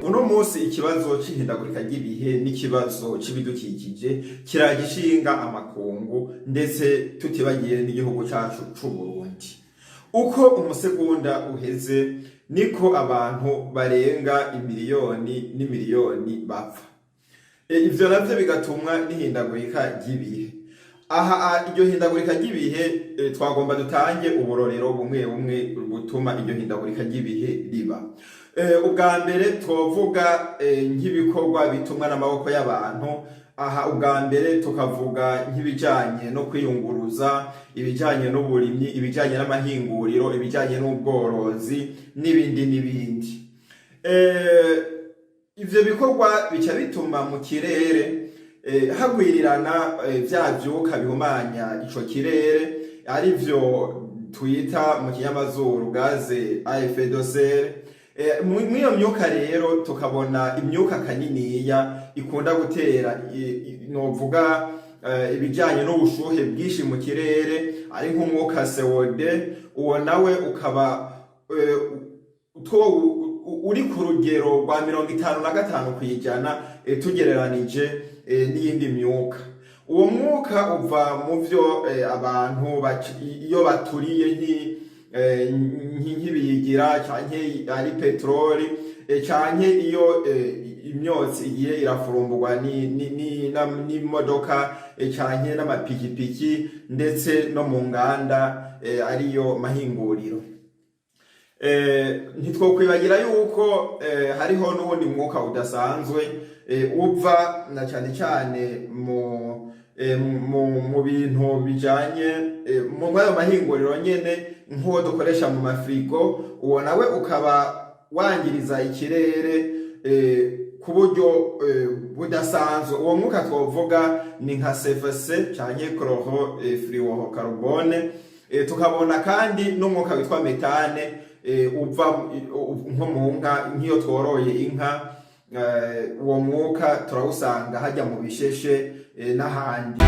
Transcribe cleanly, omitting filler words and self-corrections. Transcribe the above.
Uno munsi ikibazo c'ihindagurika ry'ibihe n'ikibazo c'ibidukikije kiragishinga amakungu, ndetse tutibagiye n'igihugu cacu c'Uburundi. Uko umusegonda uheze niko abantu barenga imiliyoni n'imiliyoni bapfa. Ivyo navyo bigatumwa n'ihindagurika ry'ibihe. Aha iryo hindagurika ry'ibihe, twagomba dutange uburorero bumwe bumwe butuma iryo hindagurika ry'ibihe riba. Ubwa mbere twovuga nk'ibikorwa bitumwa n'amaboko y'abantu. Aha ubwa mbere tukavuga nk'ibijanye no kwiyunguruza, ibijanye n'uburimyi, ibijanye n'amahinguriro, ibijanye n'ubworozi n'ibindi n'ibindi. Ivyo bikorwa bica bituma mu kirere hagwirirana vya vyuka bihumanya ico kirere, arivyo twita mu kinyamazuru gaz à effet de serre. Mw'iyo myuka rero tukabona imyuka kaniniya ikunda gutera novuga ibijanye n'ubushuhe bwinshi mu kirere, ari nk'umwuka CO2. Uwo nawe ukaba uri ku rugero rwa 55% tugereranije n'iyindi myuka. Uwo mwuka uva mu vyo abantu iyo baturiye nk'ibiyigira canke ari peteroli, canke iyo imyotsi igiye irafurumburwa n'imodoka canke n'amapikipiki, ndetse no mu nganda, ariyo mahinguriro. Ntitwokwibagira yuko hariho n'uwundi mwuka udasanzwe uva na cane cane mu bintu bijanye mu ayo mahinguriro nyene, nk'uwo dukoresha mu mafirigo. Uwo nawe ukaba wangiriza ikirere ku buryo budasanzwe. Uwo mwuka twovuga ni nka CFC canke chlorofluorocarbone. Tukabona kandi n'umwuka witwa méthane, uva nko mu nka, nk'iyo tworoye inka, uwo mwuka turawusanga hajya mu bisheshe n'ahandi.